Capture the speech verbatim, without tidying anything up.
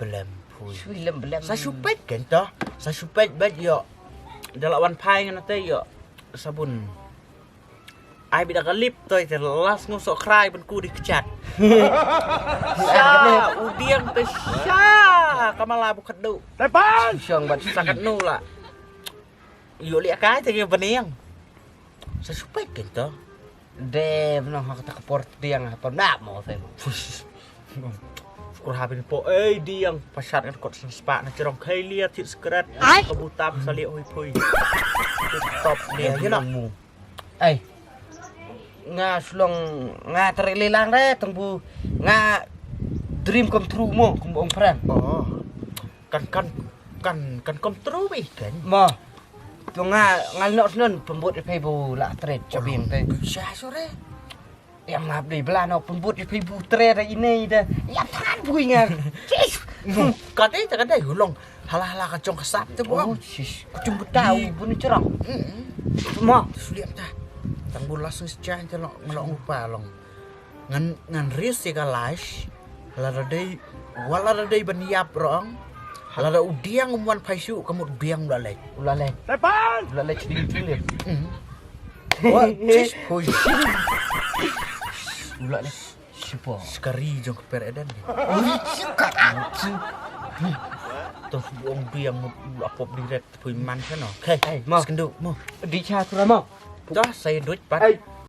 Blem pui. Shui lem blem. Sa shu peit kan to. Sa shu peit bad ïoh. Da la wan phai ngan te ïoh. Sabun. Ai bida ka lip to te las ngu sok khrai ban ku di kechat. Sha u diang te sha kamala bu khadu. Tepan. Shong bad sa kat nu la. Ïoh liak kai te ke baniang. Sa shu peit kan to. Dev no ha kata ka por diang ha por nak mo te. Kur ha bin po ei diang pasat ngan kot sen spa na cerong kai lia tit sekret. Ai. Ka butam sa liak hui pui. Top dia you know. Ai. Nga slong nga tarik lelang re tengbu nga dream come true mo kum ong pran. Oh. Kan kan kan kan come true bih kan. Mo. Tu nga ngal nok snun pembut ipe bu la tret chabing te. Sha sore. Em ngap dei bla no pembut ïa phi bu tre da ine da. Ïa than bui nga. Sis. Ka dei ta ka dei u long. Hala hala ka jong ka sap te bu. Oh, sis. Ka jong bu tau bu ni cerang. Ma. Suliam ta. Tang bu las ngi sjan te long ngelong upa long. Ngan ngan ris ïa ka lash. Lada dei wala da dei ban ïap rong. Lada u diang um wan phai shu ka mut biang u la leit. U la leit. Tepan. U la leit sding sding. Wa sis. Hui. U la leit. Siapa? Sekari jong keper eden. Ui, siapa? Toh buong biang mut u la pop direct pui man kan. Okay. Ai, ma. Skendu mo. Di cha tu mo. Toh saya duit pat. Ai.